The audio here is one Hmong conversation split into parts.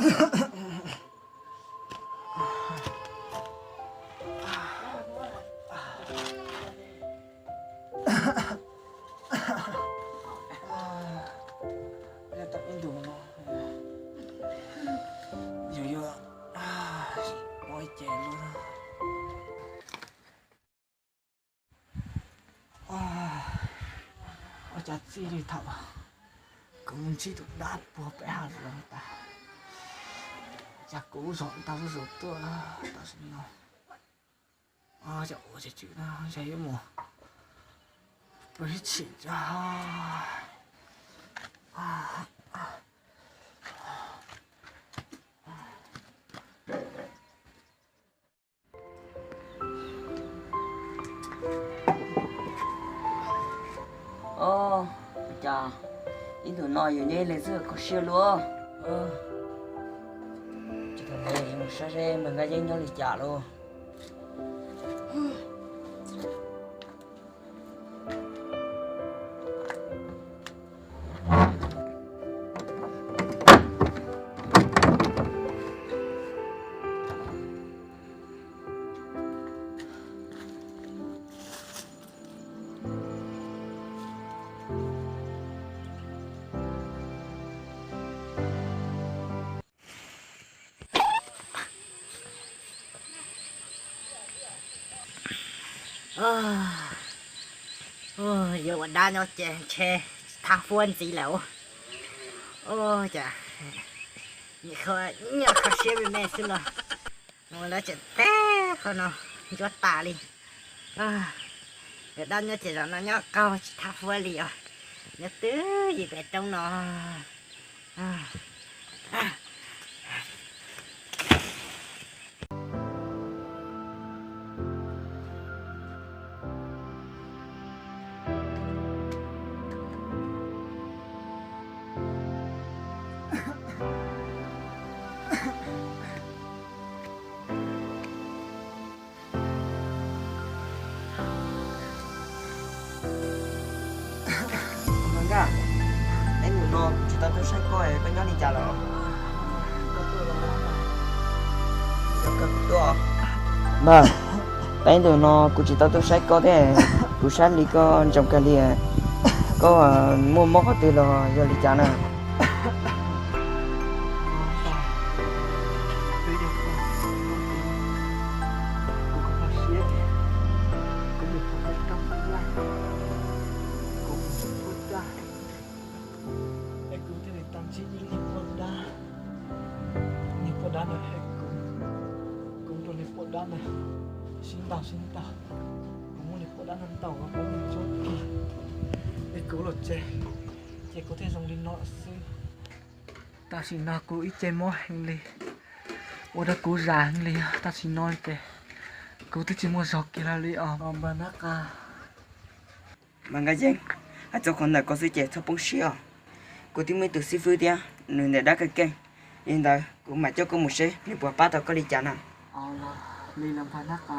Tau ib ntus no, yus yuav ua ib ce lub. Ua cas txij li thaum kuv mus ntsib tus dab puag pem hav zoov tas, cas kuv zov tau zuj zus tuaj tam sim no. Cas ua cas tswm no, cas yuav mus pw ib chim tso. Ua cas ib ntus no yus nyob ib leeg xwb kho siab luaj. Tsis tau ntev mus saib seb Npawg Nkaj Yeeb nyob li cas lauj. Yuav ua dab nyob ces ntshe thab fuab ntxiv lawm. Ua cas nyiam kho siab me me xwb los mus lawv tseem teb qhov no ntsuab tas li. Yuav dab nyob ces zaum no nyob qaug tsis thab fuab li os. Nyob twj ywm pem roob no. Nkaj, ib ntus no kuv tsis tau tuaj saib koj, koj nyob li cas lawm? Npawg, peb ntus no kuv tsis tau tuaj saib koj thiab, kuv saib li koj ntsoov kawg li. Koj muaj mob qhov twg los yog li cas na? Es kuv thiaj li tau ntsib ib niag poj dab, niag poj dab ntawd, kuv nrog niag poj dab ntawd sib ntaus sib ntaus, kuv muab niag poj dab ntawd ntaus los poob tsuab kis, es kuv los tsev, ces kuv thiaj zoo li no xwb. Tam sim no kuv ib ce mob heev li, ua rau kuv zam heev li, tam sim no ces kuv twb tsis muaj zog kiag li os npawg Nab Qa. Mas Nkaj Yeeb, hais txog qhov ntawm koj xwb ces txhob poob siab os. Kuv twb muaj ib tug xib fwb thiab, nws ntawm dab keej keej. Li ntawd kuv mam coj koj mus seb nws puas pab tau koj li cas na. Li los npawg Nab Qa,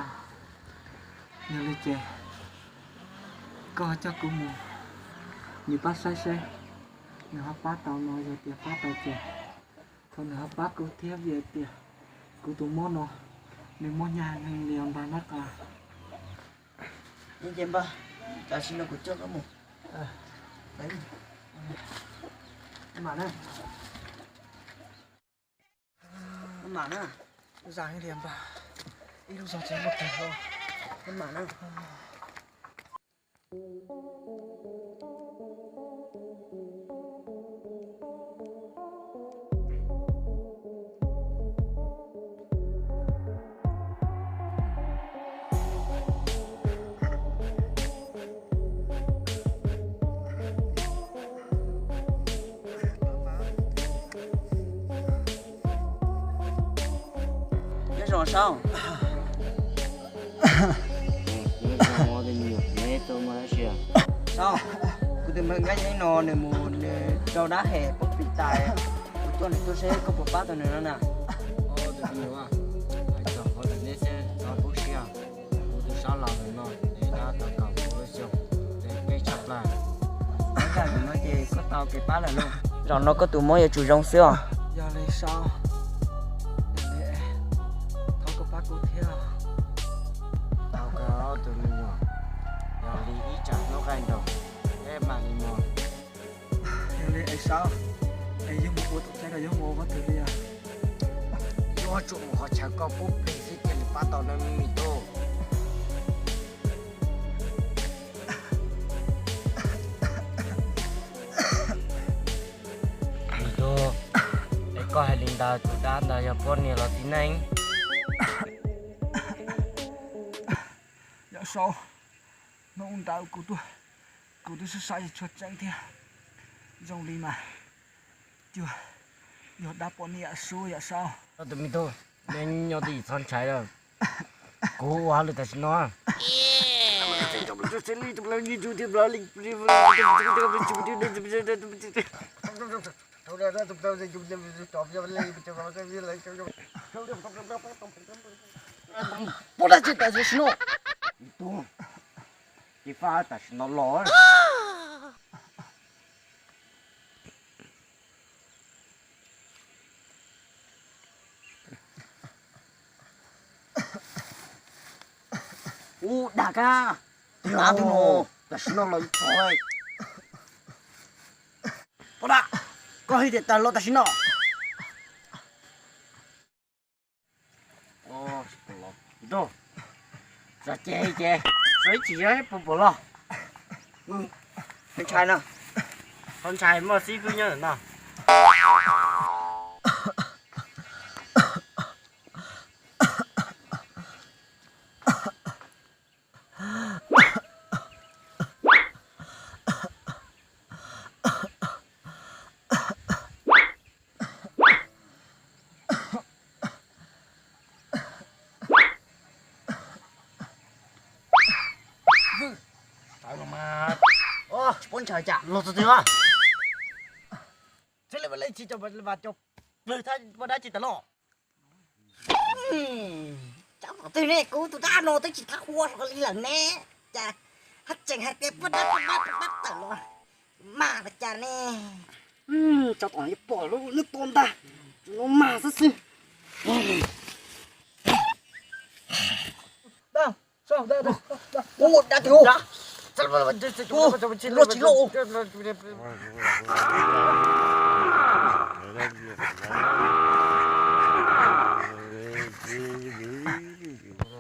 yog li ces koj coj kuv mus, nws pab saib seb nws ho pab tau no, yog tias pab tau ces thaum nws ho pab kuv thiab, vim hais tias kuv tus mob no nws mob hnyav heev li os npawg Nab Qa. Li ces npawg, tam sim no kuv coj koj mus. Mam na. Mam na. Zam li npawg, ib lub zog tsis muaj twg li. Mam na. Nyob zoo Saub. Saub, kuv tus npawg Nkaj Yeeb no nws mus nws raug dab hem poob pis tais, kuv coj nws tuaj seb koj puas pab tau nws no na. Ib zag no ces koj tau kev pab lawm lauj. Zaum no koj tus mob yuav tsum zoo xwb os. Yog li Saub, Tus me nyuam, yog li ib tsam hnub qaij nroos, peb mam li mus. Yog li es Saub, es yog mus ua tom teb los yog mus ua qhov twg li os? Yuav tsum mus qhov chaw koj pub plig xwb thiaj li pab tau na me tub. Me tub, es koj hais li ntawd tus dab ntawd yog poj niam los txiv neej? Yawm Saub, hnub ntawd kuv, kuv twb xav xav tsis tshua tseeb thiab. Zoo li mas cuag yog dab poj niam xwb yawm Saub. Tus me tub, neb nyob twj ywm txhob ntshai lawm. Kuv ua hauj lwm tam sim no. Pom dab tsi tam sim no? Tub, ib fab tam sim no los. Ub, dag kab, tus dab twg no, tam sim no los ib tog. Pom dab, koj hais tias tawm los tam sim no. Txog ces, ces, sawv ib chim yog puas pom los. Ntshai no, txhob ntshai, muaj xib fwb nyob ntawm no. Tsis paub ntshai cas los txog twg os. Txhob li, li tsis cov, cov poj dab tsis tawm los. Cov tom twg ne, kuv tus dab no twb tsis thab hua li lawm ne, cas haj tseem hais tias poj dab, poj dab, poj dab tawm los mas li cas ne. Cov tom yuav pom lub hnub tuaj ntag, los mas xwb xwb. Ua dab twg, luaj tsis luaj.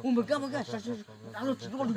Ua npawg Kab, npawg Kab, dab luaj tsis luaj li.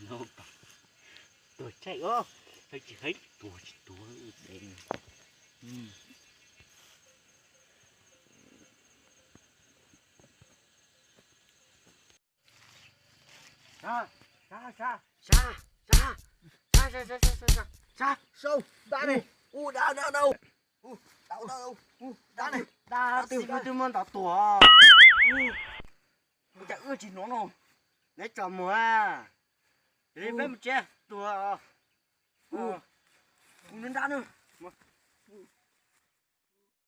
Tuag, tuag tshaj os, tsis heev, tuag tsis tuag. Sab, sab, sab, sab, sab, sab, sab, sab, sab, sab, sau, dab ne, u, dab, dab, dab, u, dab, dab, dab, dab, xib fwb twb muab ntov tuag. Ua cas wb tsis hnov no, neb tso mus a, peb mus tsev tuag. Kuv nrab nrab na.